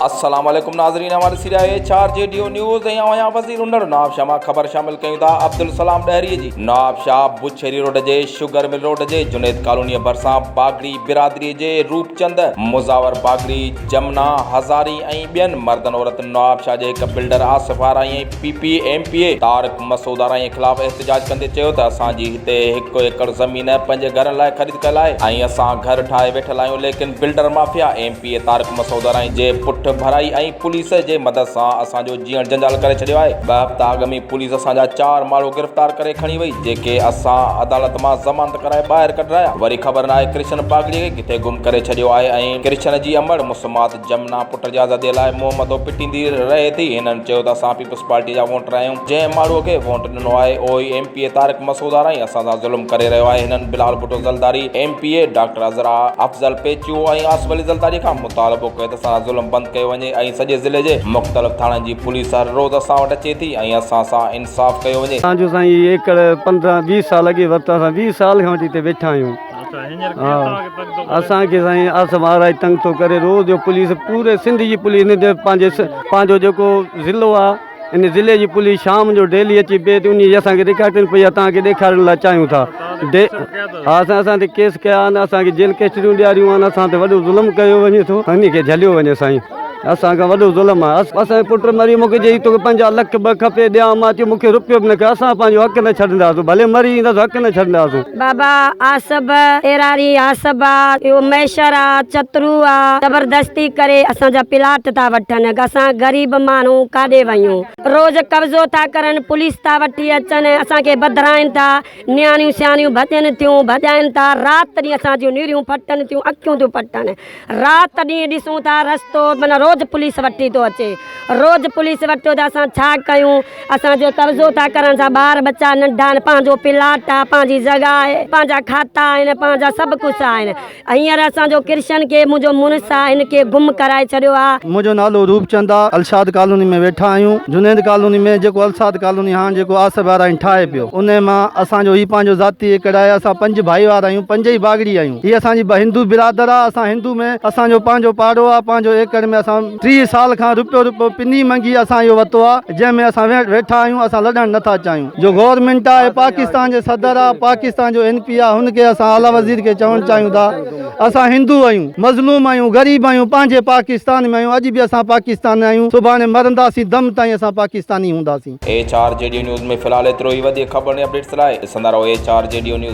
السلام عليڪم ناظرين اوهان ڏسي رهيا آهيو H R G D O news ۽ آئون آهيان وزير انڙ نوابشاهه مان خبر شامل ڪيون ٿا عبدالسلام ڏهري جي نوابشاهه بڇيري روڊ جي شگر مل روڊ جي جنيد ڪالوني ڀرسان باگڙي برادري جي روپچند مزاور باگڙي جمنا هزاري ۽ ٻين مردن عورتن نوابشاهه جي هڪ builder Asif Arai ۽ P P M P A Tariq Masood Arai خلاف احتجاج ڪندي چيو ته اسان جي هتي هڪ ايڪڙ زمين پنهنجي گهرن لاء خريد ڪيل آهي ۽ اسان گهر ٺاهي ويٺل آهيون ليڪن builder mafia M P A Tariq Masood Arai جي پٺ ڀرائي ۽ پوليس جي مدد سان اسان جو جيئڻ جنجال ڪري ڇڏيو آهي ٻه هفتا اڳ ۾ پوليس اسان جا چار ماڻهو گرفتار ڪري کڻي وئي جيڪي اسان عدالت مان ضمانت ڪرائي ٻاهر ڪڍرايا وري خبر ناهي ڪرشن باگڙي کي ڪٿي گم ڪري ڇڏيو آهي ۽ ڪرشن جي امڙ مسمات جمنا پٽ جي آزادي لاء منهن مٿو پٽيندي رهي ٿي. هنن چيو ته اسان پيپلز پارٽي جا ووٽر آهيون، جنهن ماڻهوء کي ووٽ ڏنو آهي اهو ئي M P A Tariq Masood Arai اسان سان ظلم ڪري رهيو آهي. هنن Bilawal Bhutto Zardari, M P A doctor Azra Afzal Pechuho ۽ Asif Ali Zardari کان مطالبو ڪيو ته اسان سان ظلم بند ڪيو وڃي ۽ سڄي ضلعي جي مختلف ٿاڻن جي پوليس هر روز اسان وٽ اچي ٿي ۽ اسان سان انصاف ڪيو وڃي. اسان جو سائين هي ايڪڙ 15 20 سال اڳي ورتو اسان 20 سال کان وٺي هتي ويٺا آهيون. اسان کي سائين آصف آرائي تنگ ٿو ڪري روز جو پوليس پوري سنڌ جي پوليس نه پنهنجي پنهنجو جيڪو ضلعو آ ان ضلعي جي پوليس شام جو ڊيلي اچي پئي ٿي انهي جي اسان کي رڪارڊنگ پئي آ توهان کي ڏيکارڻ لاء چاهيون ٿا ها اسان اسان تي ڪيس ڪيا آهن اسان کي جيل ڪسٽڊيون ڏياريون آهن اسان تي وڏو ظلم ڪيو وڃي ٿو انهي کي جهليو وڃي سائين اسان کان وڏو ظلم آهي اسان جو پٽ مري مون کي چئي توکي 50 لک به کپي ڏيان مان چيو مون کي روپيو به نه کپي اسان پنهنجو حق نه ڇڏنداسون ڀلي مري وينداسون حق نه ڇڏنداسون. بابا آصف ايراري آصف آ اهو ميشر آ چترو آ زبردستي ڪري اسان جا پلاٽ ٿا وٺن اسان غريب ماڻهو ڪاڏي وڃون روز قبضو ٿا ڪرن پوليس ٿا وٺي اچن اسان کي ٻڌرائن ٿا نياڻيون سياڻيون ڀڄن ٿيون ڀڄائن ٿا رات ڏينهن اسان جون نيريون ڦٽن ٿيون اکيون ٿيون ڦٽن رات ڏينهن ڏسون ٿا رستو معنيٰ روز پوليس وٺي ٿو اچي روز پوليس وٺيو ته اسان ڇا ڪيون اسان جو قبضو ٿا ڪرن اسان ٻار ٻچا ننڍا آهن پنهنجو پلاٽ آهي پنهنجي جڳهه آهي پنهنجا کاتا آهن پنهنجا سڀ ڪجهه آهن هينئر اسان جو ڪرشن کي منهنجو مڙس آهي هن کي گم ڪرائي ڇڏيو آهي. منهنجو نالو روپ چند آ الشاد ڪالوني ۾ ويٺا آهيون جنيد ڪالوني ۾ جيڪو الشاد ڪالوني هاڻ جيڪو آصف آرائين ٺاهي پيو انهي مان اسان جو هي پنهنجو ذاتي ايڪڙ آهي اسان پنج ڀائيوار آهيون پنج ئي باگڙي آهيون هي اسان جي هندو برادر آ اسان هندو ۾ اسان جو پنهنجو پاڙو آ پنهنجو ايڪڙ ۾ اسان 30 سال کان روپيو روپيو پني منگي اسان اهو وتو آ جنهن ۾ اسان ويٺا آهيون اسان لڏڻ نٿا چاهيون جو گورنمينٽ آ پاڪستان جي صدر آ پاڪستان جو اين پي آ هن کي اسان اعليٰ وزير کي چوڻ چاهيون ٿا اسان هندو آهيون مظلوم آهيون غريب آهيون پنهنجي پاڪستان ۾ آهيون اڄ به اسان پاڪستان آهيون سڀاڻي مرنداسين دم تائين اسان پاڪستاني هونداسين. H R G D news ۾ في الحال ايترو ئي وڌيڪ خبرن ۽ اپڊيٽس لاء ڏسندا رهو H R G D news.